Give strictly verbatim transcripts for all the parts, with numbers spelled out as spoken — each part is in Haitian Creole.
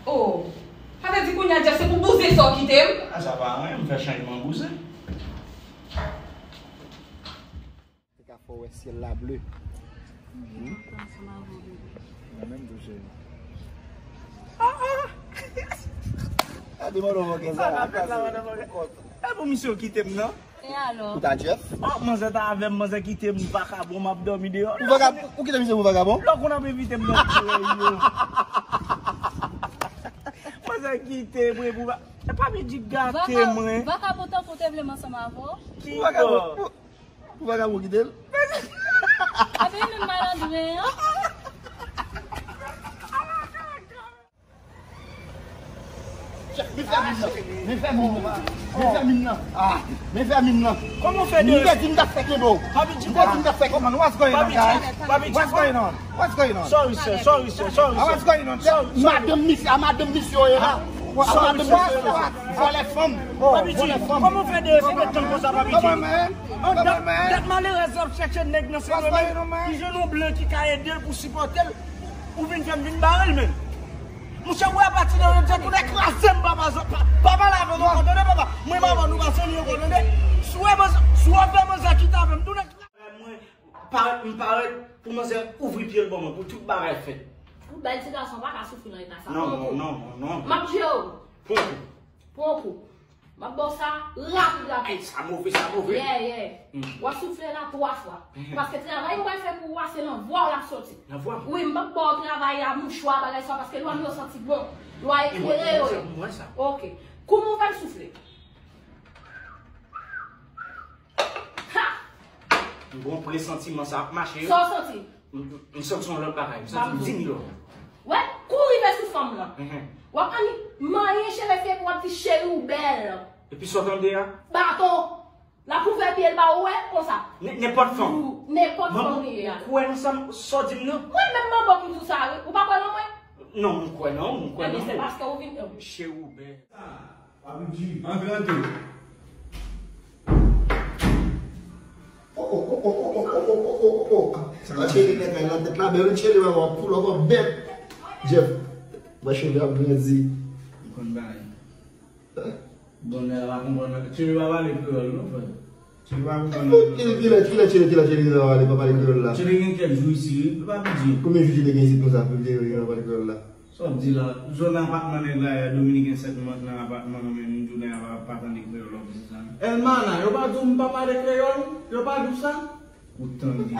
Oh, sa vle di kounye a Jeff se pou bouzen sa w kite m? A, sa pa anyen, m fè chanjman bouzen. Te ka fè w wè syèl la ble. Mwen menm tou cheri. Ah, ah. A, di mwen non, gen sa. Sa ka fèt la, madan, madan. E pou misye w kite m nan. E alò? Ou ta Jeff? Oh, manzè ta avè m, manzè kite m vakabon, m ap dòmi deyò. Ou vakabon? Ou kite misye pou vakabon? Lò konn ap envite m nan tirè yo. Manzè kite mwen pou va-, e pa vin di gate mwen. Vakabon tankou te vle m ansanm avè w? Ki vakabon? Pou vagabon kite l. Epi menm malandren an. Men fèmim nan. Men fèmim nan. Men fèmim nan. Ah, men fèmim nan. Kòman w fè de... M te di m t ap fè kenbe w. M te di m t ap fè kenbe w. What's going on, guys? What's going on? What's going on? Sorry, sir. Sorry, sir. Sorry, sir. Ah, what's going on? Sorry, sorry. Madanm misye, a madanm misye w ye la. A madanm misye w ye la. Vòlè fanm. Papi G, kòman w fè derespekte m konsa, Papi G? Dat malerèz la ap chèche nèg nan Sendomeng, li jwenn yon blan ki ka ede l pou sipòte l. Ou vin fè m vin bare l menm. Monchè, ou wè apati de jodi a, tou nèg kraze m, papa, pa, pa pale avè m ankò, tande, papa. Mwen, m avè w, nou pa sanble ankò, tande. Si w wè manzè, si w wè manzè kite avè m, tou nèg kraze m, mwen, parèt, m parèt pou manzè ouvri pye l ban mwen, pou tout bagay fèt. Pou bèl ti gason pa ka soufri nan eta sa. Non, non, non, non. M ap tchwe w. Pon kou. Pon kou. M ap ba w sa rapid, rapid. Ay, sa move, sa move. Yeah, yeah. W ap soufle la twa fwa. Paske travay m pral fè pou ou a, se nan vwa w l ap soti. Nan vwa m? Wi, m p ap ba w travay a mouchwa, bagay sa, paske lwa m yo santi bon. Lwa eklere yo ye. Ok. Kouman w fè l soufle? Ha! M gon presantiman sa ap mache wi. Sa w santi? M, m, m santi yon lòt bagay. M santi m di m lò. Wè, kou rive sou fanm lan. W ap annik manyen cheve fye pou w ap di cheri w bèl. Epi sa w tande a? Baton. L ap ouvè pye l ba ou wè konsa. Nenpòt fanm. Nenpòt fanm li ye a. Ou kwè nan sa m, sa w di m nan? Mwen menm manbo ki di w sa wi. Ou pa kwè nan mwen? Non, m kwè nan ou, m kwè nan ou. Ebyen se paske ou vin. Cheri w bèl. Papi G. Antre, antre. Oh, oh, oh. Sa k ap pase? Cheri, nèg la nan tèt la, bèl, cheri, wè, wè, pou lòk, wè, bèt. Jeff, wè, cheri ap grandi. M konn bagay. Hein? Bon, nèg la pa konprann. Cheri pa pale kreyòl, non, frè. Cheri pa konprann. Kilè, kilè, kilè, kilè, kilè, kilè, kilè, pa pale kreyòl la. Cheri gen kèk jou isi, wi, pa pidye. Konbyen jou Cheri gen isit konsa, pou Cheri pa pale kreyòl la? Sa w di la? Zòn apatman nèg la ye a, Dominiken sèt mont nan apatman, menm jou nèg la pa, pa tande kreyòl w ap di sa. Elmana, yo pa di w m pa pale kreyòl? Yo pa di w sa? Ou tande. M di, m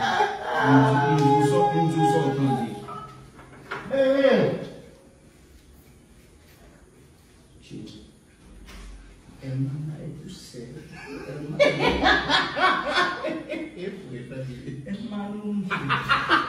di w sa, m di w sa w tande. Hey, hey. Elmana e pou sè. Elmana. E pou Elmana.